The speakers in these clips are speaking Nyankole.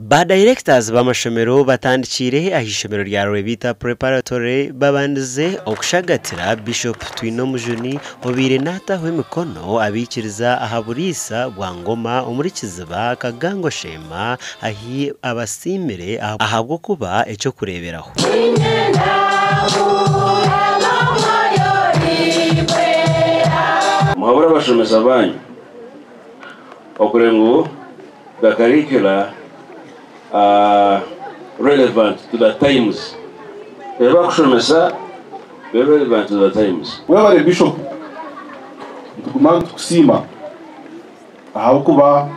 Ba directors b'amashomero batandikiire ah'eishomero rya Rwebita Preparatory babandize okushagatira Bishop Twinomujuni obaire naataho emikono abaikiriza aha buriisa bwa Ngoma omuri Kiziba Kagango Sheema ahi abasiimire ahabw'okuba eky'okureeberaho. Muhabure abashomesa banyu okureba ngu the curricula are relevant to the times. Ebi bakushomesa bibe relevant to the times. Webare Bishop, nituguma nitukusiima ahabw'okuba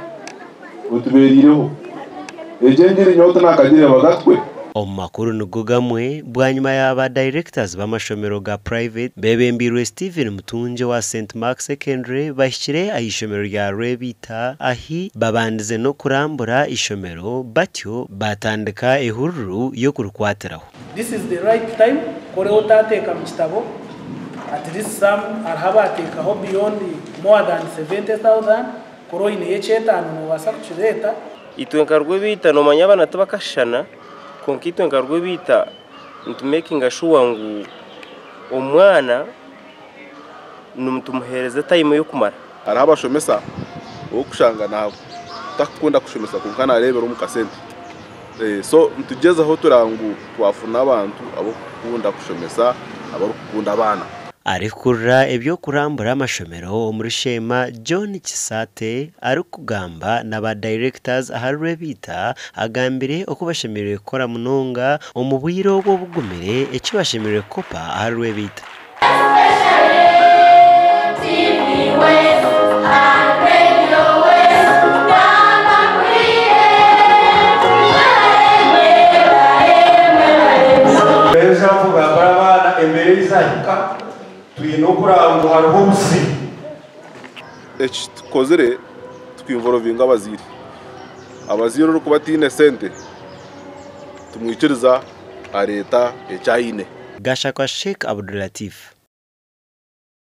otubereireho. Egyo engiri nyowe tinakagireebaga twe. Omu makuru nigo gamwe, bwanyima ya ba directors b'amashomero ga private bebembeirwe Stephen Mutungi owa Saint Mark Secondary bahikire ah'eishomero rya Rwebita ahi babandize n'okurambura eishomero batyo batandika ehururu y'okurikwatiraho. This is the right time kore otateeka mu kitabo at least some hariho abateekaho beyond more than 70,000 kore oineyo ekyetaano nobaasa kukireeta. Itwe nka Rwebiita noomanya abaana tibakashushana kwonka itwe nka Rwebiita nitumekinga shuwa ngu omwana nitumuheereza tayimu y'okumara. Hariho abashomesa ow'okushanga natakukunda kushomesa kwonka nareebera omu kasente so nitugyezaho tureba ngu twafuna abantu ab'okukunda kushomesa abarikukunda abaana. Arikukurira eby'okurambura amashomero omuri Sheema, John Kisaate arikugamba na ba directors ahari Rwebiita agambire oku bashemereire kukora munonga omu bwire obu obugumire eki bashemereire kukopa ahari Rwebiita. Example gambira abaana embeera ei zahika twine okuraba ngu hariho obuzibu. Eki tukozire tukinvorovinga abazaire. Abazaire orikuba ataine sente tumwikiriza areeta eki aine. Gashakwa Sheikh Abdulatif.